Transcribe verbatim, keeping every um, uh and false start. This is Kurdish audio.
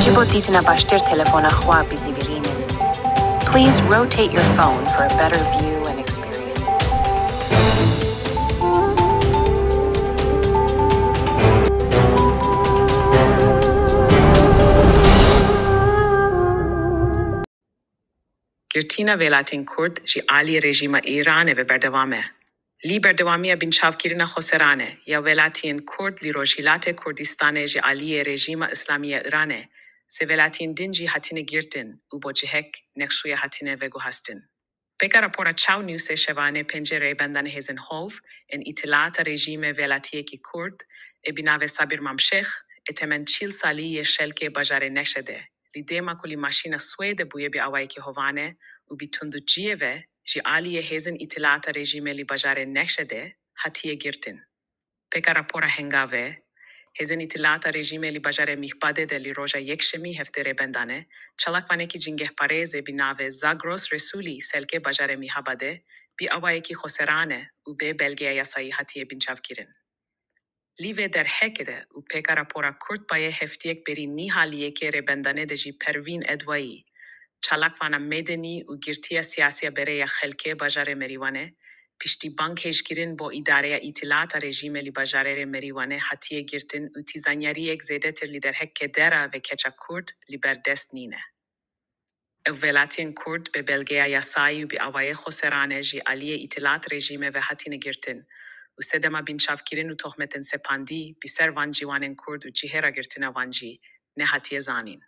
Ji bo dîtina baştir telefona xwe bizîvirînin. Please rotate your phone for a better view and experience. Girtina welatên Kurd ji aliyê rejîma Îranê ve berdewam e. Lî berdewamiya binçavkirina xweserane ya welatiyên Kurd li Rojhilatê Kurdistanê ji aliyê rejîma Îslamî ya Îranê, sê welatiyên din jî hatine girtin û bo cihek nexşûya hatine veguhastin. Pêka rapora Çaw Newsê şevanê pêncê rêbendana hêzên hov ên îtilata rejîmê welatiyekî Kurd ê bi navê Sabîr Mamşêx ê temen çil salî yê Şelkê bajarê Nexşedê, li dêma ku li maşîna Swêdê bûye bi awayekî hovane û bi tundûtiyê ve ji aliyê hêzên îtilata rejîmê li bajarê Nexşedê hatiye girtin. Pêka rapora Hengavê, hêzên îtilata rejîmê li bajarê Mîhbadê de li roja Yekşemî heftê rêbendane çalakvanekî cingehparêzê bi navê Zagros Resûlî Selkê bajarê Mîhabadê bi awayekî xweserane û bê belgeya yasayî hatiye binçavkirin. Li vê derhekê de û pêka rapora Kurd Payê heftiyek berî nîha li yekê rêbendanê de jî Pervîn Edwayî, çalakvana medenî û girtiya siyasî ya berê ya Xelkê bajarê Merîwanê, piştî bang hêjkirin bo îdareya îtilata rejîmê li bajarê Merîwanê hatiye girtin û tîzanyariyek zêdetir li derhekê dera vê keça Kurd li ber dest nîne. Ev welatiyên Kurd bi belgeya yasayî û bi awayê xweserane ji aliyê îtilat rejîmê ve hatine girtin û sedema binçavkirin û tohmetên sepandî bi ser van ciwanên Kurd û cihê ragirtina wan jî nehatiye zanîn.